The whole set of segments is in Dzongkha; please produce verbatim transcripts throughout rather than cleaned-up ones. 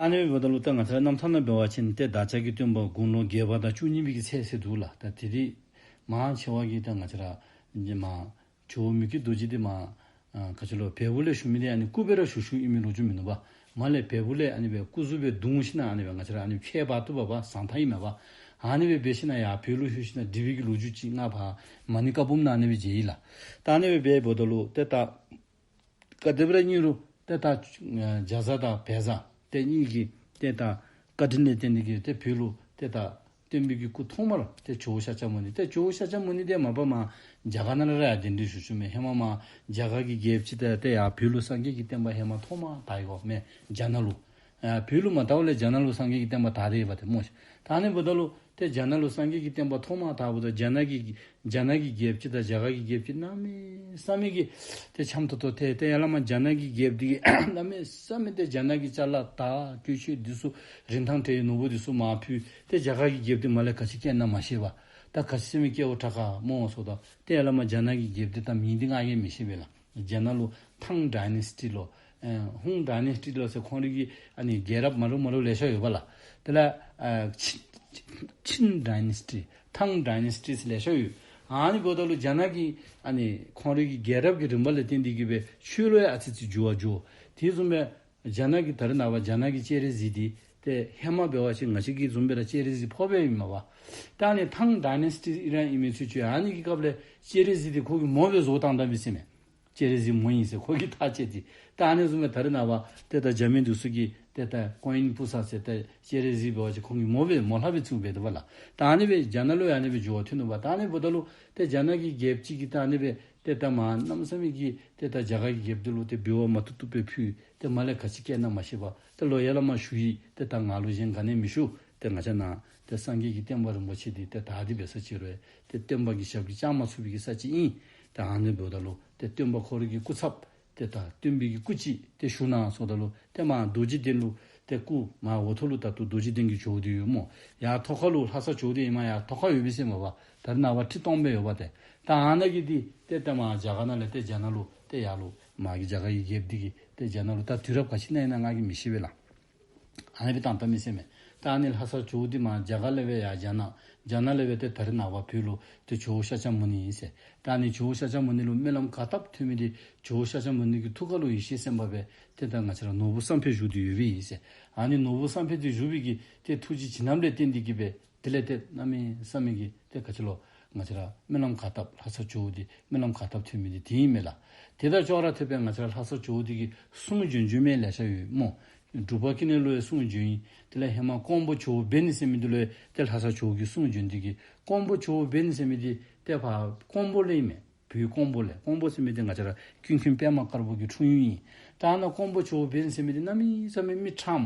ཨ་ནི་འབདཝ་ད་ལུ་ད་ང་བཅས་ར་རྣམ་ཐར་ནང་འབད་བ་ཅིན་ཏེ་བདག་ཅག་གི་སྟོན་པ་དགུང་ལོ་བརྒྱད་པ་དང་བཅུ་གཉིས་པའི་གི་ཚད་ཟེར་འདུག་ལགས། ད་དེ་དེ་མང་ཆེ་བ་གིས་ད་ང་བཅས་ར་མར་ཇོ་བོ་མི་བསྐྱོད་རྡོ་རྗེ་འདི་མར་ཨ་ག་ཅི་ལོ་བལ་པོ་ལས་ཞུ་མི་འདི་ཨ་ནི་སྐུ་སྦེ་ར་ཞུ་ཞུཝ་ཨིན་མི་ལོ་རྒྱུས་མིན་ནུག་པ། མར་ལས་བལ་པོ་ལས་ཨ་ནི་སྦེ་སྐུ་གཟུགས་སྦེ་བརྡུང་ཞིན་ན་ཨ་ནི་སྦེ་ང་བཅས་ར་ཨ་ནི་ཁྱད་པར་དུ་བབ་པ་བཟང་ཐང་ཨིན་མས་པ། ཨ་ནི་སྦེ་འབད་ཞིན་ན་ཡར་བོད་ལུ་ཞུ་ཞིན་ན་འབྲི་བའི་གི་ལོ་རྒྱུས་ཅིག་ང་ཕར་མ་ཎི་བཀའ་འབུམ་ནང་ཨ་ནི་སྦེ་མཇལ་ཡི་ལགས། ད་ཨ་ནི་སྦེ་འབདཝ་ད་ལུ་ཏེ་ད་ག་དེ་སྦེ་ར་ཨིན་རུང་ཏེ་ད་ཨ་རྒྱ་བཟའ་དང་བལ་བཟའ་ཏེ་གཉིས་ཀྱི་ཏེ་ད་བཀའ་དྲིན་ལས་བརྟེན་ཏེ་གིས་ཏེ་བོད་ལུ་ཏེ་ད་སྟོན་པའི་གི་སྐུ་ཐོག་མར་ཏེ་ཇོ་བོ་ཤཱཀྱ་མུ་ནི། ཏེ་ཇོ་བོ་ཤཱཀྱ་མུ་ནི་འདི་མ་པ་མར་རྒྱ་གར་ནང་ལས་ར་ཡར་གདན་འདྲེན་ཞུ་ཞུཝ་མས། ཧེ་མ་མར་རྒྱ་གར་གྱི་རྒྱལཔོ་ཅིག་ཏེ་ཏེ་ཡར་བོད་ལུ་སངས་རྒྱས་ཀྱི་བསྟན་པ་ཧེ་མ་ཐོག་མར་དར་ཡི་གོ་མས་རྒྱ་ནག་ལུ། ཨ་བོད་ལུ་མ་དར་བ་ལས་རྒྱ་ནག་ལུ་སངས་རྒྱས་ཀྱི་བསྟན་པ་དར་ཏེ་ཡོདཔ་ཏེ་སྨོ་ཤིག། ད་ཨ་ནི་འབདཝ་ད་ལུ་ཏེ་རྒྱ་ནག་ལུ་སངས་རྒྱས་ཀྱི་བསྟན་པ་ཐོག་མར་དརཝ་ད་རྒྱ་ནག་གི་རྒྱ་ནག་གི་རྒྱལཔོ་ཅིག་དང་རྒྱ་གར་གྱི་རྒྱལཔོ་ཅིག་གནམ་མེད་ས་མེད་ཀྱི་ཏེ་འཆམ་ཏོག་ཏོ་ཏེ་ཏེ་ཡར་ལས་མར་རྒྱ་ནག་གི་རྒྱལཔོ་འདི་གིས་གནམ་མེད་ས་མེད་ཏེ་རྒྱ་ནག་གི་ཅ་ལ་དར་གོས་ཆས་འདི་ཚུ་རིན་ཐང་བྲལ་བའི་ནོར་བུ་འདི་ཚུ་མར་ཕུལ། ཏེ་རྒྱ་གར་གྱི་རྒྱལཔོ་འདི་མར་ལས་ག་ཅི་སྐྱེལ་ན་མ་ཤེས་པར་ད་ག་ཅི་ཟེར་མི་སྐྱེལཝ་དྲག་ག་སྨོ་ཟེརཝ་ད་ཏེ་ཡར་ལས་མར་རྒྱ་ནག་གི་རྒྱལཔོ་འདི་ད་མིང་འདི་ང་གིས་མི་ཤེས་པས་ལགས། རྒྱ་ནག་ལུ་ཐང་ཌའི་ནེ་སི་ཊི་ལོ་ཨེ་ཧུང་ཌའི་ནེ་སི་ཊི་ལོ་ཟེར་ཁོང་རའི་གི་ཨ་ནི་རྒྱལ་རབས་མ་འདྲཝ་མ་འདྲཝ་ལེ་ཤ་ཡོད་པ་ལགས། དེ་ལས་ཨ་ཆིན་ཆིན་ཌའི་ནེ་སི་ཊི་ཐང་ཌའི་ནེ་སི་ཊི་ཟེར་ལེ་ཤ་ཡོད། ཨ་ནི་འབདཝ་ད་ལུ་རྒྱ་ནག་གི་ཨ་ནི་ཁོང་རའི་གི་རྒྱལ་རབས་ཀྱི་རིམ་པ་ལས་བརྟེན་ཏེ་གིས་སྦེ་ཆོས་ལུ་ཡང་ཨ་ཙི་ཙི་འགྱུར་བ་འགྱོ། དེ་བཟུམ་སྦེ་རྒྱ་ནག་གི་ད་རེས་ནངས་པ་རྒྱ་ནག་གི་སྤྱན་རས་གཟིགས་འདི་ཏེ་ཧེ་མ་འབད་བ་ཅིན་ང་བཅས་ཀྱི་བཟུམ་སྦེ་ར་སྤྱན་རས་གཟིགས་ཕོ་སྦེ་ཨིན་མས་པ། ད་ཨ་ནི་ཐང་ཌའི་ནེ་སི་ཊི་ཨིན་ར་ཨིན་མི་ཚུན་ཚོད་ཨ་ནི་གི་སྐབས་ལས་སྤྱན་རས་གཟིགས་འདི་ཁོ་གིས་མོ་སྦེ་བཟོ་བཏང་ད་པས་ཟེར་མས། སྤྱན་རས་གཟིགས་མོ་ཨིན་ཟེར་ཁོ་གིས་ཐག་བཅད་དེ། ད་ཨ་ནི་བཟུམ་སྦེ་ད་རེས་ནངས་པ་ཏེ་ད་རྒྱ་མི་འདི་ཚུ་གིས་ཏེ་ད་ཀོང་ཡིན་པུ་ས་ཟེར་ཏེ་སྤྱན་རས་གཟིགས་འབད་བ་ཅིན་ཁོང་གི་མོ་སྦེ་མོ་ལྷ་སྦེ་བཙུགས་སྦེ་འདུག་པ་ལགས། ད་ཨ་ནི་སྦེ་རྒྱ་ནག་ལུ་ཡང་ཨ་ནི་སྦེ་འགྱུར་བ་ཐོན་ནུག་པ། ད་ཨ་ནི་འབདཝ་ད་ལུ་ཏེ་རྒྱ་ནག་གི་རྒྱལཔོ་ཅིག་གིས་ད་ཨ་ནི་སྦེ་ཏེ་ད་མར་གནམ་མེད་ས་མེད་ཀྱི་ཏེ་ད་རྒྱ་གར་གྱི་རྒྱལཔོ་འདི་ལུ་ཏེ་འབུལ་བ་མ་ཐུབ་ཐུབ་སྦེ་ཕུལ། ཏེ་མར་ལས་ག་ཅི་སྐྱེལ་ན་མ་ཤེས་པར་ཏེ་ལོག་ཡར་ལས་མར་ཞུ་ཡི། ཏེ་ད་ང་ལུ་གཞན་ག་ནི་མི་ཞུ། ཏེ་ང་བཅས་ནཱ་ཏེ་སངས་རྒྱས་ཀྱི་བསྟན་པ་རིན་པོ་ཆེ་འདི་ཏེ་དར་ཏེ་འབད་ས་ཅིག་རུང་ཏེ་བསྟན་པ་གི་ཞབས་ཀྱིས་བཅག་མ་ཚུགས་པའི་གི་ས་ཅིག་ཨིན། ཏེ་ཨ་ནི་འབདཝ་ད་ལུ་ཏེ་སྟོན་པ་ཁོ་རའི་གི་སྐུ་ཚབ་ཏེ་ད་སྟོན་པའི་གི་སྐུ་ཅིག་ཏེ་ཞུ་གནང་ཟེརཝ་ད་ལུ་ཏེ་མར་རྡོ་རྗེ་གདན་ལུ་ཏེ་སྐུ་མར་འོག་ཐོག་ལུ་ད་ལྟོ་རྡོ་རྗེ་གདན་གྱི་ཇོ་བོ་འདི་ཡོད་སྨོ། ཡར་ཐོག་ཁ་ལུ་ལྷ་ས་ཇོ་བོ་འདི་ཨིན་མས། ཡར་ཐོག་ཁ་ཡོད་པས་ཟེར་མས་པ། ད་རེས་ནངས་པ་ཁྲི་སྟོང་སྦེ་ཡོད་པ་ཏེ། ད་ཨ་ནཱ་གི་འདི་ཏེ་ད་མར་རྒྱ་གར་ནང་ལས་ཏེ་རྒྱ་ནག་ལུ་ཏེ་ཡར་ལུ་མར་གྱི་རྒྱ་གར་གྱི་རྒྱལཔོ་འདི་གིས་ཏེ་རྒྱ་ནག་ལུ་ད་དུས་རབས་ག་ཅི་ནང་ཨིན་ན་ང་གིས་མི་ཤེས་པས་ལགས། ཨ་ནི་སྦེ་བཏང་བཏངམ་ཨིན་ཟེར་མས། ད་ཨ་ནི་ལྷ་ས་ཇོ་བོ་འདི་མར་རྒྱ་གར་ལས་སྦེ་ཡར་རྒྱ་ནག་རྒྱ་ནག་ལས་སྦེ་ཏེ་ད་རེས་ནངས་པ་བོད་ལུ་ཏེ་ཇོ་བོ་ཤཱཀྱ་མུ་ནི་ཨིན་ཟེར། ད་ཨ་ནི་ཇོ་བོ་ཤཱཀྱ་མུ་ནི་ལུ་སྨོན་ལམ་ག་བཏབ་ཐོན་མི་འདི་ཇོ་བོ་ཤཱཀྱ་མུ་ནི་གི་ཐུགས་ཀ་ལུ་ཡེ་ཤེས་སེམས་དཔའ་སྦེ་ཏེ་ད་ང་བཅས་ར་ནོར་བུ་བསམ་འཕེལ་བཞུགས་ཏེ་ཡོད་པའི་ཨིན་ཟེར། ཨ་ནི་ནོར་བུ་བསམ་འཕེལ་འདི་བཞུགས་པའི་གི་ཏེ་ཐུགས་རྗེ་བྱིན་རླབས་ལས་བརྟེན་ཏེ་གིས་སྦེ་དེ་ལས་ཏེ་གནམ་མེད་ས་མེད་ཀྱི་ཏེ་ག་ཅི་ལོ་ང་བཅས་ར་སྨོན་ལམ་ག་བཏབ་ལྷ་ས་ཇོ་བོ་འདི་སྨོན་ལམ་ག་བཏབ་ཐོན་མི་འདི་དེ་ཨིན་མས་ལགས། དེ་དང་ཅོག་ར་འཐདཔ་སྦེ་ང་བཅས་ར་ལྷ་ས་ཇོ་བོ་འདི་གི་གསུང་བྱོན་བྱོན་མི་ལེ་ཤ་ཡོད་སྨོ། འབྲུག་པ་ཀུན་ལེགས་ལུ་ཡང་གསུང་བྱོན་ཡི། དེ་ལས་ཧེ་མ་ཀོང་པོ་ཇོ་བོ་བན་ཟེར་མི་འདི་ལུ་ཡང་ཏེ་ལྷ་ས་ཇོ་བོ་གི་གསུང་བྱོན་ཏེ་གིས་ཀོང་པོ་ཇོ་བོ་བན་ཟེར་མི་འདི་ཏེ་ཕར་ཀོང་པོ་ལས་ཨིན་མས། བོད་ཀོང་པོ་ལས། ཀོང་པོ་ཟེར་མི་འདི་ང་བཅས་ར་ཀུན་མཁྱེན་པདྨ་དཀར་པོ་གི་འཁྲུངས་ཡུལ་ཨིན། ད་ཨ་ནཱ་ཀོང་པོ་ཇོ་བོ་བན་ཟེར་མི་འདི་གནམ་མེད་ས་མེད་མི་ཁྲམ།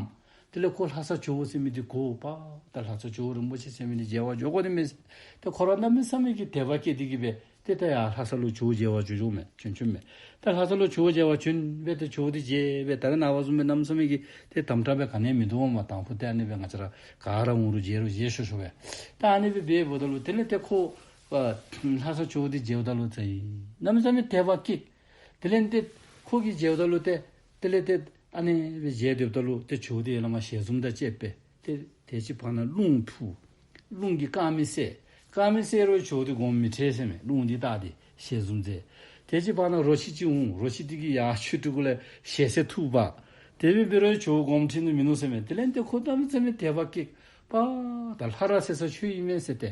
དེ་ལས་ཁོ་ལྷ་ས་ཇོ་བོ་ཟེར་མི་འདི་གོ་བ། ད་ལྷ་ས་ཇོ་བོ་རིན་པོ་ཆེ་ཟེར་མི་འདི་མཇལ་བར་འགྱོ་དགོ་ནི་མས། ཏེ་ཁོ་ར་གནམ་མེད་ས་མེད་ཀྱི་དད་པ་སྐྱེས་ཏེ་གིས་སྦེ་ཏེ་ད་ཡར་ལྷ་ས་ལུ་ཇོ་བོ་མཇལ་བར་འགྱོ་འགྱོཝ་མས། བྱོན་བྱོནམ་མས། ད་ལྷ་ས་ལུ་ཇོ་བོ་མཇལ་བར་བྱོན་སྦེ་ཏེ་ཇོ་བོ་འདི་མཇལ་སྦེ་ད་རེས་ནངས་པ་བཟུམ་སྦེ་གནམ་མེད་ས་མེད་ཀྱི་ཏེ་དམ་དྲག་སྦེ་ག་ནི་ཡང་མིན་འདུག་པ་མས། དང་ཕུ་ཏེ་ཨ་ནི་སྦེ་ང་བཅས་ར་ག་ར་འོང་རུང་མཇལ་རུང་མཇལ་ཤོག་ཤོག་སྦེ། ད་ཨ་ནི་སྦེ་འབདཝ་ད་ལུ་དེ་ལས་ཏེ་ཁོ་ཨ་ལྷ་ས་ཇོ་བོ་འདི་མཇལཝ་ད་ལུ་ཚ་ཡི་གནམ་མེད་ས་མེད་དད་པ་སྐྱེས། དེ་ལས་ཏེ་ཁོ་གིས་མཇལཝ་ད་ལུ་ཏེ་དེ་ལས་ཏེ་ཨ་ནི་སྦེ་མཇལ་སྡོདཔ་ད་ལུ་ཏེ་ཇོ་བོ་འདི་ཡར་ལས་མར་ཞལ་འཛུམ་དང་བཅས་སྦེ་ཏེ་དེ་ཅིག་བར་ན་རླུང་འཕུ། རླུང་གིས་དཀར་མེ་བསད། དཀར་མེ་བསད་རུང་ཇོ་བོ་འདི་དགོངསམ་མི་ཁྲེལ་ཟེར་མས། རླུང་འདི་བཏགས་ཏེ་ཞལ་འཛུམ་མཛད། དེ་ཅིག་བར་ན་རོ་ཁྱི་ཅིག་འོང་། རོ་ཁྱི་འདི་གིས་ཡར་ཆོས་སྒྲུབ་དགོ་ལས་ཞལ་ཟས་འཐུ་འབག། དེ་སྦེ་འབད་རུང་ཇོ་བོ་དགོངསམ་ཁྲེལ་ནི་མིན་ནུག་ཟེར་མས། དེ་ལས་ཏེ་ཁོ་གནམ་མེད་ས་མེད་དད་པ་སྐྱེས། པ་ད་ལྷ་ར་ཟེར་ས་ཁྱོད་ཨིན་མས་ཟེར་ཏེ།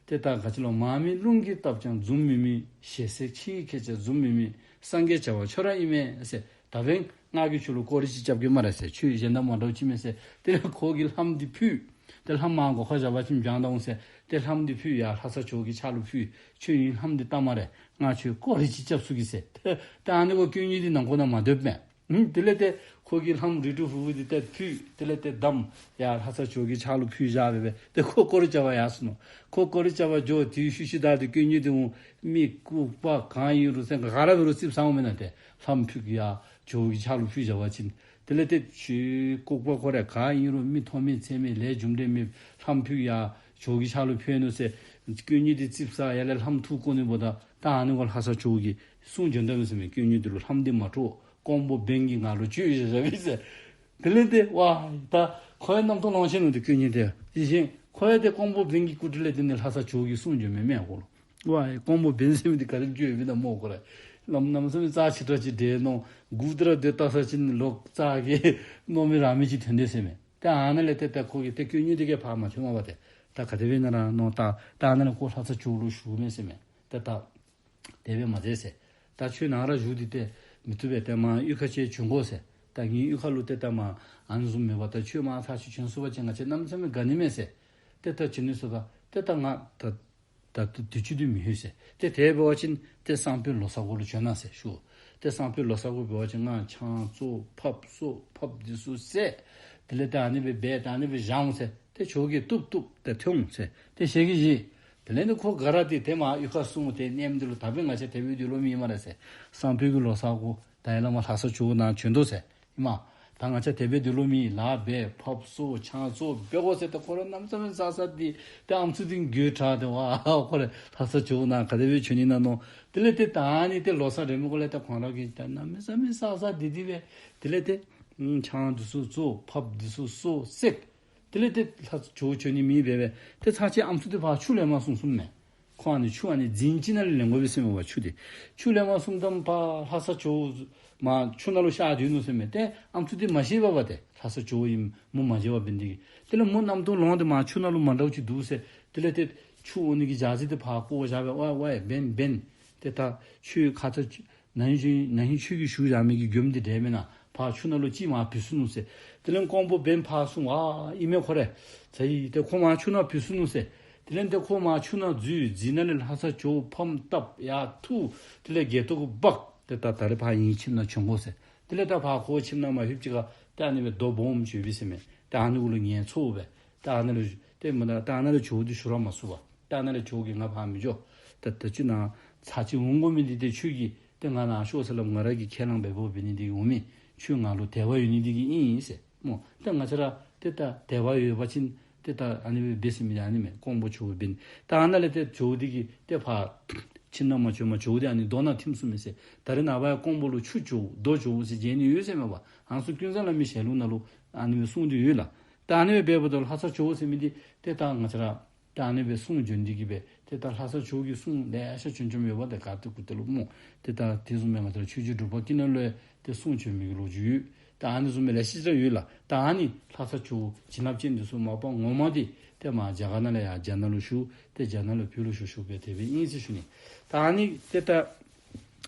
ཏེ་ད་ག་ཅི་ལོ། མར་མེ་རླུང་གིས་བཏབ་ཀྱང་འཛུམ་མི་མེད། ཞལ་ཟས་ཁྱིས་ཁྱེར་ཀྱང་འཛུམ་མི་མེད། སངས་རྒྱས་བྱ་བ་ཁྱོད་ར་ཨིན་མས་ཟེར། ད་འབདན་ང་གིས་ཁྱོད་ལུ་སྐོར་ར་ཅིག་རྐྱབ་གེ་སྨ་རེ་ཟེར། ཁྱོད་གཞན་དང་མ་འདྲཝ་ཅིག་མས་ཟེར། དེ་ལས་ཁོ་གིས་ལྷམ་འདི་ཕུད། ཏེ་ལྷམ་མར་སྒོ་ཁར་བཞག་པ་ཅིན་བྱང་དང་འོང་ཟེར། ཏེ་ལྷམ་འདི་ཕུད་ཡར་ལྷ་ས་ཇོ་བོ་གི་ཕྱག་ལུ་ཕུལ། ཁྱོད་ཨིན་ལྷམ་འདི་བལྟ་སྨ་རེ། ང་ཁྱོད་སྐོར་ར་ཅིག་རྐྱབ་ཚུགས་གེ་ཟེར། ཏེ་ད་ཨ་ནི་གུ་དཀོན་གཉེར་འདི་ནང་ཁོག་ནང་མ་སྡོདཔ་མས། ཧུམ། དེ་ལས་ཏེ་ཁོ་གིས་ལྷམ་རིལ་རིལ་ཕུར་ཕུར་འདི་ཏེ་ཕུད། དེ་ལས་ཏེ་བསྡམས། ཡར་ལྷ་ས་ཇོ་བོ་གི་ཕྱག་ལུ་ཕུལ་བཞག་སྦེ་སྦེ་ཏེ་ཁོ་སྐོར་ར་རྐྱབ་པར་ཡར་སོང་ནུག། ཁོ་སྐོར་ར་རྐྱབ་པར་འགྱོ་དེའི་ཤུལ་ཤུལ་བདའ་སྟེ་དཀོན་གཉེར་འདི་འོང་། མི་ལྐུགས་པ་གང་ཨིན་རུང་ཟེར་ག་ར་འབད་རུང་རྩིགཔ་ཟ་འོང་མེན་ན། ཏེ་ལྷམ་ཕུད་ཀྱི་ཡར་ཇོ་བོ་གི་ཕྱག་ལུ་ཕུལ་བཞག་པ་ཅིན། དེ་ལས་ཏེ་ཁྱོད་ལྐུགས་པ་ཁོ་ར་ག་ཨིན་རུང་མི་མཐོ་དམན་ཚད་མེད་ལས་རྒྱུ་འབྲས་མེད། ལྷམ་ཕུད་ཡར་ཇོ་བོ་གི་ཕྱག་ལུ་ཕུལ་ནུག་ཟེར་དཀོན་གཉེར་འདི་རྩིགཔ་ཟ་ཡར་ལས་ལྷམ་འཐུ་བཀོ་ནི་འབདཝ་ད་ད་ཨ་ནི་གུ་ལྷ་ས་ཇོ་བོ་གིས་གསུང་བྱོན་དོ་མས་ཟེར་མས། དཀོན་གཉེར་འདི་ལུ་ལྷམ་འདི་མ་དཀྲོག། ཀོང་པོ་བན་གྱིས་ང་ལུ་བཅོལ་བཞག་བཞགཔ་ཨིན་ཟེར། དེ་ལས་ཏེ་ཝ་ད་ཁོ་ཡང་རྣམ་རྟོག་ལང་ཆེན་ནུག། ཏེ་དཀོན་གཉེར་དེ་དེ་བཞིན་ཁོ་ཡང་ཏེ་ཀོང་པོ་བན་གྱི་སྐུ་དྲིན་ལས་ཏེ་ནི་ལྷ་ས་ཇོ་བོ་གིས་གསུང་བྱོན་མི་མས་ཁོ་ལུ། ཝ་ཀོང་པོ་བན་ཟེར་མི་འདི་ག་དེ་སྦེ་ཡོདཔ་ཨིན་ན་སྨོ་ཁོ་ར། ལམ་གནམ་མེད་ས་མེད་རྩ་ཆེ་དྲགས་ཅིག་འདྲས་མནོ། སྒུག་སྟེ་ར་སྡོད་བལྟ་ས་ཅིན་ལོག་རྩ་གི་མནོ་མི་ར་མི་ཅིག་ཐོན་དེས་ཟེར་མས། ཏེ་ཨ་ནཱ་ལས་ཏེ་ད་ཁོ་གིས་ཏེ་དཀོན་གཉེར་འདི་གིས་ཕར་མ་བྱོནམ་པ་ཏེ་ད་ག་དེ་སྦེ་ཨིན་ན་ར་མནོ་བལྟ། ད་ཨ་ནཱ་ལས་ཁོ་ལྷ་ས་ཇོ་བོ་ལུ་ཞུཝ་མས་ཟེར་མས། ཏེ་ད་དེ་སྦེ་མ་མཛད་ཟེར། ད་ཁྱོད་ནཱ་ར་བཞུགས་ཏེ་ཏེ་མི་བཏུབ་པས། ཏེ་མར་གཡུས་ཁ་ཅིག་བྱོན་དགོ་ཟེར། ད་ངེའི་གཡུས་ཁ་ལུ་ཏེ་ད་མར་ཨ་ནི་བཟུམ་མེད་པར་ད་ཁྱོད་མར་ཚར་ཅིག་བྱོན་ཚུགས་པ་ཅིན་ང་བཅས་གནམ་མེད་ས་མེད་དགའ་ནི་མས་ཟེར། ཏེ་ད་བྱོན་ནི་ཟེར་ད་ཏེ་ད་ང་ད་ད་དུས་ཚོད་འདི་མི་ལྷོད་ཟེར། ཏེ་དེ་འབད་བ་ཅིན་ཏེ་སང་ཕོད་ལོ་གསར་གུ་ལུ་བྱོན་གནང་ཟེར་ཞུ། ཏེ་སང་ཕོད་ལོ་གསར་གུ་འབད་བ་ཅིན་ང་ཆང་བཙོ་ཕགཔ་བཙོ་ཕགཔ་འདི་ཚུ་བསད། དེ་ལས་ཏེ་ཨ་ནི་སྦེ་འབད་ད་ཨ་ནི་སྦེ་བཞག་འོང་ཟེར། ཏེ་ཇོ་བོ་གིས་བཏུབ་བཏུབ་ཏེ་ཐོན་འོང་ཟེར་ཏེ་ཞལ་གྱིས་བཞེས། དེ་ལས་ཏེ་ཁོ་དགའ་ར་སྟེ་ཏེ་མར་གཡུས་ཁར་སོང་སྟེ་མནལ་འདི་ལུ་ད་འབདན་ང་བཅས་དེ་སྦེ་སྡོད་ལོང་མེད་སྨ་རེ་ཟེར། སང་ཕོད་ཀྱི་ལོ་གསར་གུ་ད་ཡར་ལས་མར་ལྷ་ས་ཇོ་བོ་ནཱ་བྱོན་དོ་ཟེར། ཨིན་མས། ད་ང་བཅས་དེ་སྦེ་སྡོད་ལོང་མེད། ལཱ་འབད་ཕགཔ་བཙོ་ཆང་བཙོ་འབད་དགོ་ཟེར། ཏེ་ཁོ་ར་གནམ་མེད་ས་མེད་མཛའ་བཟའ་འདི་ཏེ་ཨམ་སྲུ་འདི་དགོད་བྲ་སྟེ་ཝ་ཁོ་ར་ལྷ་ས་ཇོ་བོ་ནཱ་ག་དེ་སྦེ་བྱོན་ནི་ཨིན་ན་མནོ། དེ་ལས་ཏེ་ད་ཨ་ནི་ཏེ་ལོ་གསར་རན་མི་གུ་ལས་ཏེ་ཁོང་ར་གིས་ད་གནམ་མེད་ས་མེད་མཛའ་བཟའ་འདི་འདི་སྦེ་དེ་ལས་ཏེ་ཆང་འདི་ཚུ་བཙོ་ཕགཔ་འདི་ཚུ་གསོ་བསད། དེ་ལས་ཏེ་ལྷ་ཇོ་བོ་བྱོན་ནི་མེདཔ་སྦེ་ཏེ་ཚར་ཅིག་ཨམ་སྲུ་འདི་ཕར་ཆུ་ལེན་པར་སོང་སོངམ་མས། ཁོ་ཨ་ནི་ཆུ་ཨ་ནི་རྫིང་ཅིག་ནང་ལས་ལེན་དགོ་པས་ཟེར་མས་པ། ཆུ་འདི་ཆུ་ལེན་པར་སོངམ་ད་ཕར་ལྷ་ས་ཇོ་བོ་མར་ཆུ་ནང་ལུ་ཤར་སྡོད་ནུག་ཟེར་མས། ཏེ་ཨམ་སྲུ་འདི་མ་ཤེས་པས་པ། ཏེ་ལྷ་ས་ཇོ་བོ་ཨིནམ་མོ་མ་མཇལ་བར་འབད་ནི་འདི་གིས། དེ་ལས་མོ་རྣམ་རྟོག་ལངས་ཏེ་མར་ཆུ་ནང་ལུ་མ་འདྲཝ་ཅིག་འདུག་ཟེར། དེ་ལས་ཏེ་ཆུ་འོང་ནི་གི་ཇ་རྩི་འདི་ཕར་བཀོ་བཞག་སྦེ་ཝའི་ཝའི་བན་བན་ཏེ་ད་ཁྱོད་ཁ་ཙ་ན་ཧིང་ན་ཧིང་ཁྱོད་ཀྱིས་ཞུ་བཞག་མི་གི་མགྱོནམ་འདི་འདྲས་མེན་ན། ཕར་ཆུ་ནང་ལུ་ཅིག་མར་བུད་སོང་ནུག་ཟེར། དེ་ལས་ཀོང་པོ་བན་ཕར་སོང་། ཨ་ཨིན་མས་ཁོ་ར་ཚ་ཡི། ཏེ་ཁོ་མར་ཆུ་ནང་བུད་སོང་ནུག་ཟེར། དེ་ལས་ཏེ་ཁོ་མར་ཆུ་ནང་འཛུལ། རྫིང་ནང་ལས་ལྷ་ས་ཇོ་བོ་ཕམ་བཏབ་ཡར་འཐུ། དེ་ལས་སྒལ་ཏོ་གུ་འབག། ཏེ་ད་ད་རེས་ཕར་ངེའི་ཁྱིམ་ནང་བྱོན་དགོ་ཟེར། དེ་ལས་ད་ཕར་ཁོ་ཁྱིམ་ནང་མ་ལྷོདཔ་ཅིག་ཁར་ཏེ་ཨ་ནི་སྦེ་རྡོ་སྦོམ་ཅིག་ཡོད་པས་ཟེར་མས། ཏེ་ཨ་ནི་གུ་ལུ་ངལ་འཚོ་སྦེ་ཏེ་ཨ་ནི་ལུ་ཏེ་མ་ད་ཏེ་ཨ་ནི་ལུ་ཇོ་བོ་འདི་ཞུ་ར་མ་ཚུགས་པར་ཏེ་ཨ་ནི་ལས་ཇོ་བོ་གིས་ང་ཕར་མི་འགྱོ། ད་ད་ཅི་ནཱ་ཚར་ཅིག་འོང་དགོ་མི་འདི་ཏེ་ཁྱོད་ཀྱིས་ཏེ་ང་ནཱ་ཤོག་ཟེར་སླབ། ང་ར་གིས་ཁས་བླངས་འབད་འབདཝ་འབད་ནི་འདི་གིས་འོང་མི། ཁྱོད་ང་ལུ་དད་པ་ཡོད་ནི་འདི་གིས་ཨིན་ཟེར་སྨོ། ཏེ་ང་བཅས་ར་ཏེ་ད་དད་པ་ཡོད་པ་ཅིན་ཏེ་ད་ཨ་ནི་སྦེ་འབད་ཟེར་མི་འདི་ཨ་ནི་མས། ཀོང་པོ་ཇོ་བོ་འབད་ནི། ད་ཨ་ནཱ་ལས་ཏེ་ཇོ་བོ་འདི་གིས་ཏེ་ཕར་ཁྱིམ་ནང་མ་བྱོནམ་ཇོ་བོ་འདི་ཨ་ནི་རྡོ་ནང་ཐིམ་སོང་མས་ཟེར། ད་རེས་ནངས་པ་ཡང་ཀོང་པོ་ལུ་ཆུ་ཇོ་བོ་རྡོ་ཇོ་བོ་ཟེར་མཇལ་ནི་ཡོད་ཟེར་མས་པ། ཨ་ནི་ཚུ་ཀུན་བཟང་བླ་མའི་ཞལ་ལུང་ནང་ལུ་ཨ་ནི་སྦེ་གསུངས་ཏེ་ཡོད་ལགས། ད་ཨ་ནི་སྦེ་འབདཝ་ད་ལྷ་ས་ཇོ་བོ་ཟེར་མི་འདི་ཏེ་ད་ང་བཅས་ར་ད་ཨ་ནི་སྦེ་གསུང་བྱོན་ཏེ་གིས་སྦེ་ཏེ་ད་ལྷ་ས་ཇོ་བོ་གི་གསུང་ལེ་ཤ་བྱོན་བྱོནམ་ཡོདཔ་ད་ག་ཏེ་གུ་ཏེ་ལུ་སྨོ། ཏེ་ད་དེ་བཟུམ་སྦེ་ང་བཅས་ར་ཆོས་རྗེ་འབྲུག་པ་ཀུན་ལེགས་ལུ་ཡང་ཏེ་གསུང་བྱོན་མི་གི་ལོ་རྒྱུས་ཡོད། ད་ཨ་ནི་བཟུམ་སྦེ་ལེ་ཤ་ཅིག་ར་ཡོད་ལགས། ད་ཨ་ནི་ལྷ་ས་ཇོ་བོ་བྱིན་རླབས་ཅན་འདི་ཚུ་མ་པ་ངོ་མ་འདི་ཏེ་མར་རྒྱ་གར་ནང་ལས་ཡར་རྒྱ་ནག་ལུ་ཞུགས། ཏེ་རྒྱ་ནག་ལས་བོད་ལུ་ཞུགས་ཞུགསཔ་སྦེ་དེ་སྦེ་ཨིན་ཟེར་ཞུ་ནི། ད་ཨ་ནི་ཏེ་ད་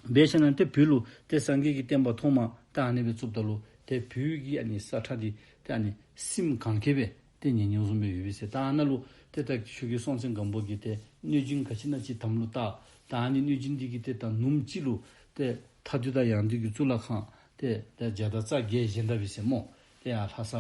འབད་ཞིནམ་ཏེ་བོད་ལུ་ཏེ་སངས་རྒྱས་ཀྱི་བསྟན་པ་ཐོག་མ་ད་ཨ་ནི་སྦེ་བཙུགསཔ་ད་ལུ་ཏེ་བོད་ཀྱི་ཨ་ནི་ས་ཁྲ་འདི་ཏེ་ཨ་ནི་སྲིནམ་གན་རྐྱལ་སྦེ་ཏེ་ཉན་ཉན་བཟུམ་སྦེ་ཡོད་པས་ཟེར། ད་ཨ་ནཱ་ལུ་ཏེ་ད་ཆོས་རྒྱལ་སྲོང་བཙན་སྒམ་པོ་གིས་ཏེ་གནོད་སྦྱིན་ག་ཅི་ཨིན་ན་ཅིག་དམ་ལུ་བཏགས། ད་ཨ་ནི་གནོད་སྦྱིན་འདི་གིས་ཏེ་ད་ནུབ་གཅིག་ལུ་ཏེ་མཐའ་འདུལ་དང་ཡང་འདུལ་གྱི་གཙུག་ལག་ཁང་ཏེ་ད་བརྒྱ་དང་རྩ་བརྒྱད་བཞེངས་ད་པས་ཟེར་སྨོ། ཏེ་ཡར་ལྷ་ས་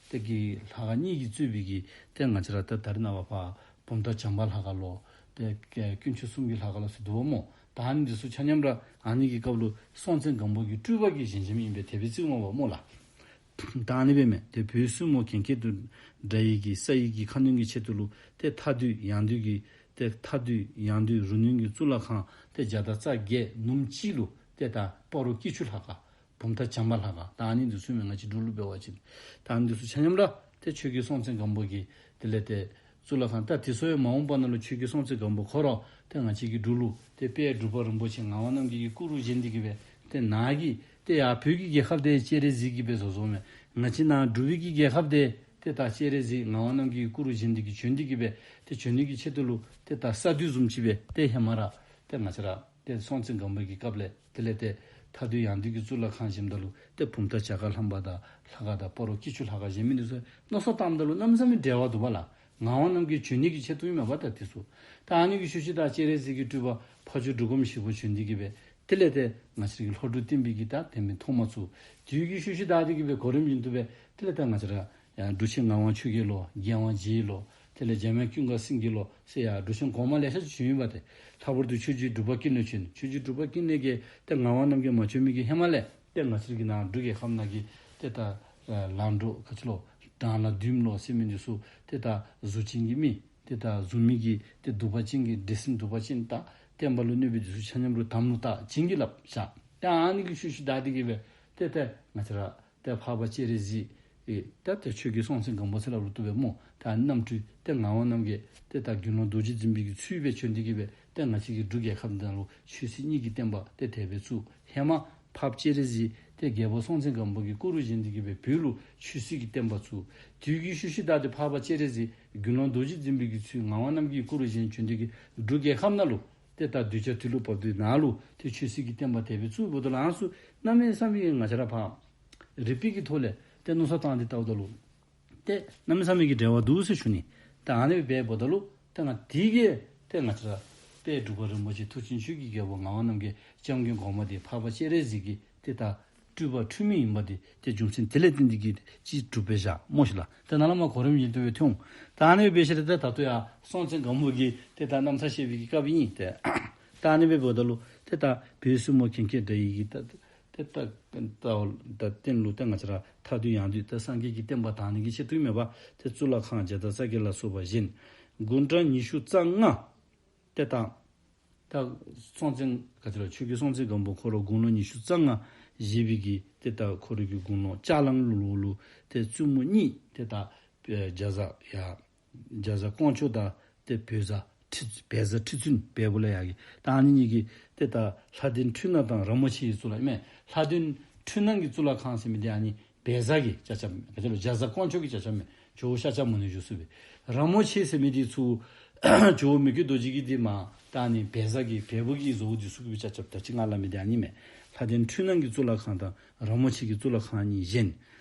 ཏེ་གི་ལྷ་ཁང་གཉིས་ཀྱིས་གཙོས་པའི་གི་ཏེ་ང་བཅས་ར་ད་ད་རེས་ནངས་པ་ཕར་བུམ་ཐང་བྱམས་པ་ལྷ་ཁང་ལོ་ཏེ་དཀོན་མཆོག་གསུམ་གྱི་ལྷ་ཁང་ལོ་ཟེར་འདུག་པ་སྨོ། ད་ཨ་ནི་འདི་ཚུ་ཆ་མཉམ་ར་ཨ་ནི་གི་སྐབས་ལུ་སྲོང་བཙན་སྒམ་པོ་གི་སྤྲུལ་པ་གིས་བཞེངས་བཞེངསམ་ཨིན་པས། དེ་སྦེ་བརྩིཝ་མས་པ་སྨོ་ལགས། ད་ཨ་ནི་སྦེ་མས། ཏེ་བོད་སྲིན་མོ་གན་རྐྱལ་དུ་འདྲ་བའི་གི་ས་ཡི་གི་ཁ་གནོན་གྱི་ཆེད་དུ་ལུ་ཏེ་མཐའ་འདུལ་ཡང་འདུལ་གྱི་ཏེ་མཐའ་འདུལ་ཡང་འདུལ་རུ་གནོན་གྱི་གཙུག་ལག་ཁང་ཏེ་བརྒྱ་དང་རྩ་བརྒྱད་ནུབ་གཅིག་ལུ་ཏེ་ད་སྤ་རོ་སྐྱིད་ཆུ་ལྷ་ཁང་བུམ་ཐང་བྱམས་པ་ལྷ་ཁང་ད་ཨ་ནི་འདི་ཚུ་མས། ང་བཅས་འབྲུག་ལུ་འབད་བ་ཅིན་ད་ཨ་ནི་འདི་ཚུ་ཆ་མཉམ་ར་ཏེ་ཆོས་རྒྱལ་སྲོང་བཙན་སྒམ་པོ་གིས་དེ་ལས་ཏེ་གཙུག་ལག་ཁང་ད་དེ་ཚུ་ཡང་མ་འོངས་པ་ནང་ལུ་ཆོས་རྒྱལ་སྲོང་བཙན་སྒམ་པོ་ཁོ་ར་ཏེ་ང་བཅས་ཀྱི་འབྲུག་ལུ་ཏེ་དཔལ་འབྲུག་པ་རིན་པོ་ཆེ་ངག་དབང་རྣམ་རྒྱལ་གྱི་སྐུ་རུ་བཞེངས་ཏེ་གིས་སྦེ་ཏེ་ནཱ་གི་ཏེ་ཡར་བོད་ཀྱི་རྒྱལ་ཁབ་འདི་སྤྱན་རས་གཟིགས་ཀྱིས་སྦེ་བཟོ་བཟོཝ་མས། ང་བཅས་ནཱ་འབྲུག་པའི་གི་རྒྱལ་ཁབ་འདི་ཏེ་ད་སྤྱན་རས་གཟིགས་ངག་དབང་རྣམ་རྒྱལ་གྱི་སྐུ་རུ་བཞེངས་ཏེ་གིས་བྱོན་ཏེ་གིས་སྦེ་ཏེ་བྱོན་ནི་གི་ཆེད་དུ་ལུ་ཏེ་ད་ས་འདུལ་བཟུམ་ཅིག་སྦེ་ཏེ་ཧེ་མ་ར་ཏེ་ང་བཅས་ར་ཏེ་སྲོང་བཙན་སྒམ་པོ་གི་སྐབས་ལས་དེ་ལས་ཏེ་མཐའ་འདུལ་ཡང་འདུལ་གྱི་གཙུག་ལག་ཁང་བཞེངསམ་ད་ལུ་ཏེ་བུམ་ཐང་བྱ་དཀར་ལྷ་པ་དང་ལྷ་ཁང་དང་སྤ་རོ་སྐྱིད་ཆུ་ལྷ་ཁང་བཞེངས་མི་འདི་ཚུ་མནོ་བསམ་བཏངམ་ད་ལུ་གནམ་མེད་ས་མེད་འབྲེལ་བ་འདུག་པ་ལགས། ངག་དབང་རྣམ་རྒྱལ་བྱོན་ནི་གི་ཆེད་དུ་ཨིན་མས་པ་ད་དེ་ཚུ། ད་ཨ་ནི་གི་ཤུལ་ཤུལ་ད་སྤྱན་རས་གཟིགས་ཀྱི་སྤྲུལ་པ་ཕ་ཇོ་འབྲུག་སྒོམ་ཞིག་པོ་བྱོན་ཏེ་གིས་སྦེ་དེ་ལས་ཏེ་ང་བཅས་ཀྱི་ལྷོ་འབྲུག་བསྟན་པའི་གི་ད་དེ་མི་ཐོག་མ་ཚུགས། དུས་ཀྱི་ཤུལ་ཤུལ་ད་དེ་གིས་སྦེ་གོ་རིམ་བཞིན་དུ་སྦེ་དེ་ལས་ད་ང་བཅས་ར་ཡང་འབྲུག་ཆེན་ངག་དབང་ཆོས་རྒྱལ་ལོ། རྒྱལ་དབང་རྗེ་ལོ། དེ་ལས་འཇམ་དབྱངས་ཀུན་དགའ་སེང་གེ་ལོ་ཟེར་ཡང་འབྲུག་ཆེན་གོང་མ་ལེ་ཤ་ཅིག་བྱོན་ཡོདཔ་ཏེ། ལྷག་པར་དུ་ཆོས་རྗེ་འབྲུག་པ་ཀུན་ལེགས་བྱོན། ཆོས་རྗེ་འབྲུག་པ་ཀུན་ལེགས་ཀྱིས་ཏེ་ངག་དབང་རྣམ་རྒྱལ་མ་བྱོན་མི་གི་ཧེ་མ་ལས་ཏེ་ང་བཅས་ཀྱི་ནཱ་འབྲུག་རྒྱལ་ཁབ་ནང་གི་ཏེ་ད་ལང་འབྲོག་ག་ཅི་ལོ་སྦྲང་ལ་བདུདམོ་ལོ་ཟེར་མི་འདི་ཚུ་ཏེ་ད་གཟུགས་ཅན་གྱི་མི་ཏེ་ད་གཟུགས་མི་གི་ཏེ་གདུག་པ་ཅན་གྱི་འདྲེ་སྲིན་གདུག་པ་ཅན་ད་བསྟན་པ་ལུ་གནོད་པའི་འདི་ཚུ་ཆ་མཉམ་ར་དམ་ལུ་བཏགས་བྱིན་གྱིས་བརླབས་བཞག། ཏེ་ཨ་ནི་གི་ཤུལ་ཤུལ་ད་དེ་གིས་སྦེ་ཏེ་ཏེ་ང་བཅས་ར་ཏེ་འཕགས་པ་སྤྱན་རས་གཟིགས་ ཨེ་ད་ཏེ་ཆོས་རྒྱལ་སྲོང་བཙན་སྒམ་པོ་ཟེར་སླབ་རུང་བཏུབ་པས་སྨོ། ད་རྣམ་འཕྲུལ་ཏེ་ངག་དབང་རྣམ་རྒྱལ་ཏེ་ད་དགེ་སློང་རྡོ་རྗེ་འཛིན་པའི་གི་ཚུལ་སྦེ་བྱོན་ཏེ་གི་སྦེ་ཏེ་ང་བཅས་ཀྱི་འབྲུག་རྒྱལ་ཁབ་འདི་ནང་ལུ་ཆོས་སྲིད་གཉིས་ཀྱི་བསྟན་པ་ཏེ་དེ་སྦེ་བཙུགས། ཧེ་མ་འཕགས་པ་སྤྱན་རས་གཟིགས་ཏེ་རྒྱལ་པོ་སྲོང་བཙན་སྒམ་པོ་གི་སྐུ་རུ་བཞེངས་ཏེ་གི་སྦེ་བོད་ལུ་ཆོས་སྲིད་ཀྱི་བསྟན་པ་བཙུགས། དེ་གི་ཤུལ་ཤུལ་ད་ཏེ་འཕགས་པ་སྤྱན་རས་གཟིགས་དགེ་སློང་རྡོ་རྗེ་འཛིན་པའི་གི་ཚུལ་ངག་དབང་རྣམ་རྒྱལ་གྱི་སྐུ་རུ་བཞེངས་བྱོན་ཏེ་གི་འབྲུག་རྒྱལ་ཁབ་ནང་ལུ་ཏེ་ད་གདུལ་བྱ་དུས་ལུ་བབ་དུས་ནང་ལུ་ཏེ་ཆོས་སྲིད་ཀྱི་བསྟན་པ་དེ་སྦེ་བཙུགས་འབདཝ་ད་ལུ་ཨ་ནི་ཚུ་གནམ་མེད་ས་མེད་ང་བཅས་ར་ཕར་རིག་པའི་གི་ཐོག་ལས་ཏེ་མནོ་བསམ་བཏང་སྟེ་བལྟཝ་ད་ལུ་ཏེ་གནམ་མེད་ས་མེད་ཀྱི་འབྲེལ་བ་འདུག་ཟེར་ཞུ་ནི། ད་ཨ་ནི་སྦེ་འབདཝ་ད་ལུ་ཏེ་ང་དེ་གིས་ཏེ་ང་བཅས་ར་དཔལ་འབྲུག་པ་རིན་པོ་ཆེ་མཐུ་ཆེན་ཆོས་ཀྱི་རྒྱལ་པོ་ངག་དབང་རྣམ་རྒྱལ་སྐྱབས་མགོན་གོང་མ་འདི་འཕགས་པ་སྤྱན་རས་གཟིགས་ཀྱི་ཏེ་ད་སྤྲུལ་པ་འཁྲུལ་མེད་ཨིན་པ་འདི་ཏེ་རྒྱུ་མཚན་དེ་ལས་བརྟེན་ཏེ་གི་ཅིག་གྲུབ་པས་བཞག་སྨོ་ཤིག་ལགས། ཏེ་ནཱ་ལས་མར་གོ་རིམ་བཞིན་དུ་སྦེ་ཐོན་འོང་། ད་ཨ་ནི་སྦེ་འབད་ཞིནམ་ལས་ཏེ་ད་ལྟོ་ཡང་སྲོང་བཙན་སྒམ་པོ་གི་ཏེ་ད་རྣམ་ཐར་བཤད་པའི་གི་སྐབས་ཨིན། ཏེ་ད་ཨ་ནི་སྦེ་འབདཝ་ད་ལུ་ཏེ་ད་བོད་སྲིན་མོ་གན་རྐྱལ་འདྲ་ཡི་གི་ད་ཏེ་ད་ད་ད་སྟེང་ལུ་ཏེ་ང་བཅས་ར་ཐར་འདོད་ཡང་འདོད་ཏེ་སངས་རྒྱས་ཀྱི་བསྟན་པ་དར་ནི་གི་ཆེད་དུ་མེན་པར་ཏེ་གཙུག་ལག་ཁང་བརྒྱ་དང་རྩ་བརྒྱད་ལ་སོགས་པ་བཞེངས། དགུང་གྲངས་ཉི་ཤུ་རྩ་ལྔ་ཏེ་ད་ད་སྲོང་བཙན་ག་ཅི་ལོ་ཆོས་རྒྱལ་སྲོང་བཙན་སྒམ་པོ་ཁོ་ར་དགུང་ལོ་ཉི་ཤུ་རྩ་ལྔ་བཞེས་པའི་གི་ཏེ་ད་ཁོ་ར་གི་དགུང་ལོ་ལྕགས་གླང་ལོ་ལུ་ཏེ་བཙུན་མོ་གཉིས་ཏེ་ད་རྒྱ་བཟའ་ཡ་རྒྱ་བཟའ་ཀོང་ཇོ་དང་ཏེ་བལ་བཟའ་ཁྲི་བལ་བཟའ་ཁྲི་བཙུན་བལ་པོ་ལ་ཡ་གི་ད་ཨ་ནི་གཉིས་ཀྱིས་ཏེ་ད་ལྷ་ལྡན་འཕྲུལ་སྣང་དང་ར་མོ་ཆེའི་གཙུག་ལག་ཨིན་མས། ལྷ་ལྡན་འཕྲུལ་སྣང་གི་གཙུག་ལག་ཁང་ཟེར་མི་འདི་ཨ་ནི་བལ་བཟའ་གིས་ཅ་ཅ་མས། ག་ཅི་ལོ་རྒྱ་བཟའ་ཀོང་ཇོ་གིས་ཅ་ཅ་མས། ཇོ་བོ་ཤཱཀྱ་མུ་ནེ་བཞུགས་ས་སྦེ། ར་མོ་ཆེ་ཟེར་མི་འདི་ཚུ་ཇོ་བོ་མི་བསྐྱོད་རྡོ་རྗེ་གིས་འདི་མར་ད་ཨ་ནི་བལ་བཟའ་གིས་བལ་པོ་གིས་བཟོཝ་འདི་ཚུ་གིས་སྦེ་ཅ་ཅ་ད་ཅི་ང་སླབ་མི་འདི་ཨ་ནི་མས། ལྷ་ལྡན་འཕྲུལ་སྣང་གི་གཙུག་ལག་ཁང་དང་ར་མོ་ཆེ་གི་གཙུག་ལག་ཁང་གཉིས་བཞེངས།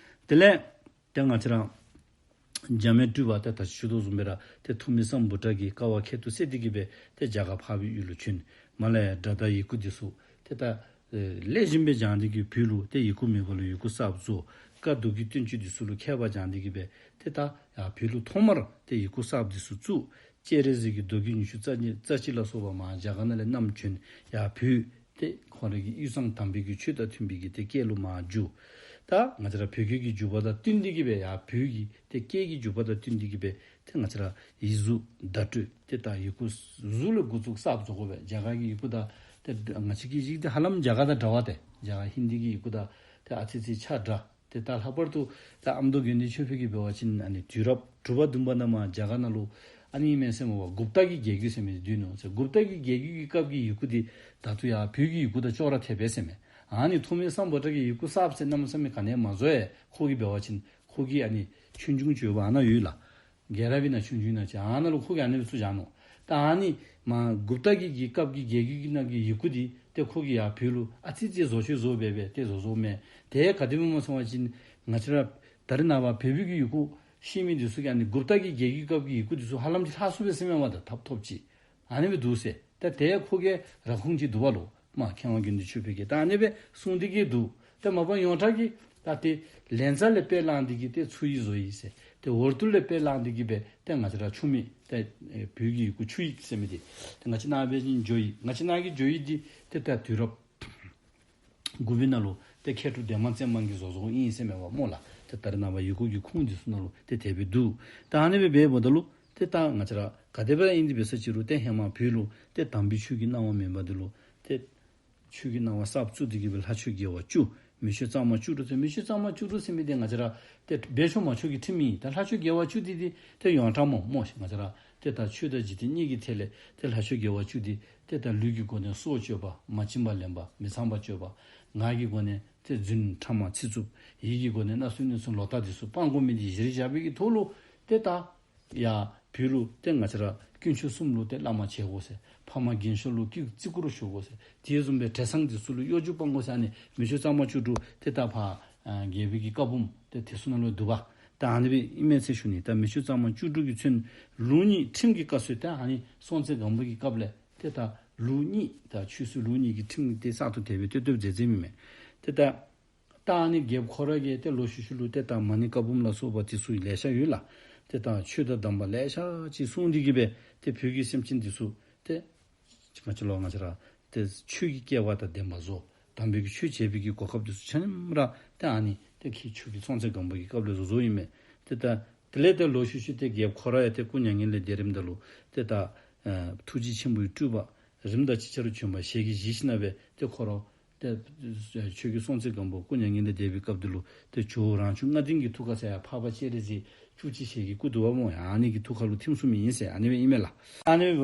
དེ་ལས་ཏེ་ང་བཅས་ར་འཇམ་དབྱངས་སྤྲུལ་པ་ཏེ་ད་ཅི་ཞུ་དོ་བཟུམ་སྦེ་ར་ཏེ་ཐུ་མི་སམ་བྷོ་ཊ་གིས་དཀའ་བ་ཁྱད་དུ་བསད་དེ་གི་སྦེ་ཏེ་རྒྱ་གར་འཕགས་པའི་ཡུལ་ལུ་བྱོན། མར་ལས་སྒྲ་དང་ཡི་གུ་འདི་ཚུ་ཏེ་ད་ཨེ་ལེགས་ཤོམ་སྦེ་སྦྱངས་ཏེ་གི་བོད་ལུ་ཏེ་ཡི་གུ་མེད་པ་ལུ་ཡི་གུ་གསརཔ་བཟོ། བཀའ་མདོ་རྒྱུད་བསྟན་བཅོས་འདི་ཚུ་ལུ་མཁས་པ་སྦྱངས་ཏེ་གི་སྦེ་ཏེ་ད་ཡར་བོད་ལུ་ཐོག་མར་ཏེ་ཡི་གུ་གསརཔ་འདི་ཚུ་བཙུགས། སྤྱན་རས་གཟིགས་ཀྱི་མདོ་རྒྱུད་ཉི་ཤུ་རྩ་གཉིས་རྩ་གཅིག་ལ་སོགས་པ་མར་རྒྱ་གར་ནང་ལས་བསྣམས་བྱོན། ཡར་བོད་ཏེ་ཁོ་རའི་གི་དབུས་གཙང་དམ་པའི་གི་ཆོས་དང་མཐུན་པའི་གི་ཏེ་སྐད་ལུ་མར་བསྒྱུར། ད་ང་བཅས་ར་བོད་སྐད་ཀྱི་བསྒྱུར་བ་དང་བསྟུན་ཏེ་གི་སྦེ་ཡར་བོད་ཀྱི་ཏེ་སྐད་ཀྱི་བསྒྱུར་བ་དང་བསྟུན་ཏེ་གི་སྦེ་ཏེ་ང་བཅས་ར་ཡིག་གཟུགས་བརྡ་སྤྲོད་ཏེ་ད་ཡི་གུ་གཟུགས་ལས་འགོ་བཙུགས་གསརཔ་བཟོ་དགོ་པས། རྒྱ་གར་གྱི་ཡི་གུ་དང་ཏེ་ང་བཅས་ཀྱི་ཡིག་འདི་ཧ་ལམ་རྒྱ་གར་དང་འདྲ་བ་ཏེ་རྒྱ་གར་ཧིན་དི་གི་ཡི་གུ་དང་ཏེ་ཨ་ཙི་ཙི་ཆ་འདྲ། ཏེ་ད་ལྷག་པར་དུ་ད་ཨ་མདོ་དགེ་འདུན་ཆོས་འཕེལ་གྱིས་འབད་བ་ཅིན་ཨ་ནི་དུས་རབས་དྲུག་པ་བདུན་པ་ནང་མར་རྒྱ་གར་ནང་ལུ་ཨ་ནི་ཨིན་མས་ཟེར་མས་པ། གུཔྟ་གི་རྒྱལ་བརྒྱུད་ཟེར་མི་འདི་འདུག་ནོ་ཟེར། གུཔྟ་གི་རྒྱལ་བརྒྱུད་ཀྱི་སྐབས་ཀྱི་ཡི་གུ་འདི་ད་ལྟོ་ཡར་བོད་ཀྱི་ཡི་གུ་དང་ཅོག་ར་འཐདཔ་མས་ཟེར་མས། ཨ་ནི་ཐུ་མི་སམ་བྷོ་ཊ་གིས་ཡི་གུ་གསརཔ་ཟེར་གནམ་མེད་ས་མེད་ག་ནི་ཡང་མ་བཟོ་ཡས། ཁོ་གིས་འབད་བ་ཅིན་ཁོ་གི་ཨ་ནི་ཆོས་འབྱུང་བརྗོད་པ་ཨ་ནཱ་ཡོད་ལགས། རྒྱལ་རབས་ཨིན་ན་ཆོས་འབྱུང་ཨིན་ན་ཅིག་ཨ་ནཱ་ལུ་ཁོ་གིས་ཨ་ནི་སྦེ་བཙུགས་བཞག་ནུག། ད་ཨ་ནི་མར་གུཔྟ་གི་གི་སྐབས་ཀྱི་རྒྱལ་བརྒྱུད་ཀྱི་ནང་གི་ཡི་གུ་འདི་ཏེ་ཁོ་གིས་ཡར་བོད་ལུ་ཨ་ཙི་ཙི་བཟོ་བཅོས་བཟོ་སྦེ་སྦེ་ཏེ་བཟོ་བཟོཝ་མས། དེ་ག་དེ་སྦེ་སྨོ་ཟེར་བ་ཅིན་ང་བཅས་ར་ད་རེས་ནངས་པ་བོད་པའི་གི་ཡི་གུ་ཤེས་མི་འདི་ཚུ་གིས་ཨ་ནི་གུཔྟ་གི་རྒྱལ་བརྒྱུད་སྐབས་ཀྱི་ཡི་གུ་འདི་ཚུ་ཧ་ལམ་ཅིག་ལྷག་སུ་སྦེ་ཟེར་མས་པ། ད་ཐབ་ཐོབ་ཅིག་ཨ་ནི་སྦེ་འདུག་ཟེར། ད་དེ་ཁོ་གི་ར་ཁུངས་ཅིག་འདུག་པ་ལོ། མར་མཁས་དབང་དགེ་འདུན་ཆོས་འཕེལ་གྱིས་ད་ཨ་ནི་སྦེ་གསུངས་ཏེ་གི་འདུག། ཏེ་མ་པ་ཡོངས་གྲགས་ཀྱི་ད་ཏེ་ལཉྫ་ལས་དཔེ་བླངས་ཏེ་གི་ཏེ་ཚུར་ཡིག་བཟོ་ཡི་ཟེར། ཏེ་ཨུར་དུ་ལས་དཔེ་བླངས་ཏེ་གི་སྦེ་ཏེ་ང་བཅས་ར་ཆུ་མིག་ཏེ་ཨེ་བོད་ཀྱི་ཡི་གུ་ཆུ་ཡིག་ཟེར་མི་འདི་ཏེ་ང་བཅས་ནཱ་འབད་བ་ཅིན་ཇོ་ཡིག། ང་བཅས་ནཱ་གི་ཇོ་ཡིག་འདི་ཏེ་ད་དུས་རབས་དགུ་པའི་ནང་ལུ་ཏེ་མཁས་གྲུབ་ལྡན་མ་བཙན་མ་གིས་བཟོ་བཟོཝ་ཨིན་ཟེར་མས་པ་སྨོ་ལགས། ཏེ་ད་རེས་ནངས་པ་ཡི་གུ་གི་ཁུངས་འདི་ཚུ་ནང་ལུ་ཏེ་དེ་སྦེ་འདུག། ད་ཨ་ནི་སྦེ་འབདཝ་ད་ལུ་ཏེ་ད་ང་བཅས་ར་ག་དེ་སྦེ་ར་ཨིན་ཏེ་འབད་ས་ཅིག་རུང་ཏེ་ཧེ་མ་བོད་ལུ་ཏེ་དམ་པའི་ཆོས་ཀྱི་སྣང་བ་མེད་པ་འདི་ལུ་ཏེ་ཆོས་ཀྱི་སྣང་བ་གསརཔ་བཙུགས་ཏེ་གི་སྦེ་ལྷ་ཆོས་དགེ་བ་བཅུ། མི་ཆོས་གཙང་མ་བཅུ་དྲུག་ཟེར། མི་ཆོས་གཙང་མ་བཅུ་དྲུག་ཟེར་མི་འདི་ང་བཅས་ར་ཏེ་འབད་ཆོག་མ་ཆོག་གི་ཁྲིམས་ཨིན། ད་ལྷ་ཆོས་དགེ་བ་བཅུ་འདི་ཏེ་ཏེ་ཡོངས་གྲགས་སྨོ་སྨོ་ཤིག། ང་བཅས་ར་ཏེ་ད་ཆོས་དང་འཇིག་རྟེན་གཉིས་ཀྱི་ཐད་ལས་ཏེ་ལྷ་ཆོས་དགེ་བ་བཅུ་འདི་ཏེ་ད་ལུས་ཀྱི་སྒོ་ནས་སྲོག་གཅོད་པ། མ་བྱིན་པ་ལེན་པ། མི་ཚངས་པ་སྤྱོད་པ། ངག་གི་སྒོ་ནས་ཏེ་རྫུན་ཕྲ་མ་ཚིག་རྩུབ། ཡིད་ཀྱི་སྒོ་ནས་བརྣབ་སེམས་གནོད་སེམས་ལོག་ལྟ་འདི་ཚུ་སྤང་དགོ་མི་འདི་གཞིར་བཞག་པའི་གི་ཐོག་ལུ་ཏེ་ད་ཡར་བོད་ལུ་ཏེ་ང་བཅས་ར་དཀོན་མཆོག་གསུམ་ལུ་ཏེ་བླ་མ་བྱེད་དགོ་ཟེར། ཕ་མ་རྒན་ཤོས་ལུ་ཀི་བརྩི་བཀུར་ཞུ་དགོ་ཟེར། དེ་བཟུམ་སྦེ་བྲེ་སྲང་འདི་ཚུ་ལུ་གཡོ་སྒྱུ་སྤང་དགོ་ཟེར། ཨ་ནི་མི་ཆོས་གཙང་མ་བཅུ་དྲུག་ཏེ་ད་ཕར་ཨ་རྒྱལ་པོའི་གི་བཀའ་འབུམ་ཏེ་དེ་ཚུ་ནང་ལུ་འདུག་པ། ད་ཨ་ནི་སྦེ་ཨིན་མས་ཟེར་ཞུ་ནི། ད་མི་ཆོས་གཙང་མ་བཅུ་དྲུག་གི་ཚུན་ལུགས་གཉིས་ཁྲིམས་ཀྱི་བཀའ་སྲོལ་ཏེ་ཨ་ནི་སྲོང་བཙན་སྒམ་པོ་གི་སྐབས་ལས་ཏེ་ད་ལུགས་གཉིས་ད་ཆོས་སྲིད་ལུགས་གཉིས་ཀྱི་ཁྲིམས་ཏེ་གསར་དུ་དེ་སྦེ་གཏོད་གཏོདཔ་མཛད་མཛདཔ་ཨིན་མས། ཏེ་ད་ད་ཨ་ནི་རྒྱལཔོ་ཁོ་ར་གིས་ཏེ་ལོག་ཤུལ་ཤུལ་ལུ་ཏེ་ད་མ་ཎི་བཀའ་འབུམ་ལ་སོགས་པ་དེ་ཚུ་ལེ་ཤ་ཡོད་ལགས། ཏེ་ད་ཆོས་དང་ལྡན་པ་ལེ་ཤ་ཅིག་གསུངས་ཏེ་གི་སྦེ་ཏེ་བོད་ཀྱི་སེམས་ཅན་འདི་ཚུ་ཏེ་ང་བཅས་ལུ་ང་བཅས་ར་ཏེ་ཆོས་ཀྱི་སྐལ་བ་དང་ལྡན་པ་བཟོ། དམ་པའི་གི་ཆོས་བྱེད་པའི་གི་གོ་སྐབས་འདི་ཚུ་ཆ་མཉམ་ར་ཏེ་ཨ་ནི་ཏེ་ཁོ་ཆོས་རྒྱལ་སྲོང་བཙན་སྒམ་པོ་གི་སྐབས་ལས་བཟོ་བཟོཝ་ཨིན་མས། ཏེ་ད་དེ་ལས་ཏེ་ལོག་ཤུལ་ཤུལ་ཏེ་རྒྱལཔོ་ཁོ་ར་ཡང་ཏེ་སྐུ་མྱ་ངན་ལས་འདས་རནམ་ད་ལུ་ཏེ་ད་ཨ་ཐུགས་རྗེ་ཆེན་པོའི་སྤྲུལ་པ་རིམ་དང་ཅིག་ཅར་དུ་བྱོན་པ་ཞལ་གྱིས་བཞེས་ཞིནམ་ལས་ཏེ་ཁོ་ར་ ཏེ་ཆོས་རྒྱལ་སྲོང་བཙན་སྒམ་པོ་སྐུ་མྱ་ངན་ལས་འདས་པའི་སྐབས་འདི་ལུ་ཏེ་ཇོ་བོ་རང་བྱུང་ལྔ་ལྡན་གྱི་ཐུགས་ཀ་ཟེར་ཡར་འཕགས་པ་སྤྱན་རས་གཟིགས་བཅུ་གཅིག་ཞལ་གྱི་སྐུ་འདུག་པ་སྨོ། ཡ་ཨ་ནི་གི་ཐུགས་ཀ་ལུ་ཐིམ་སོང་མི་ཨིན་ཟེར་ཨ་ནི་སྦེ་ཨིན་མས་ལགས། ཨ་ནི་སྦེ་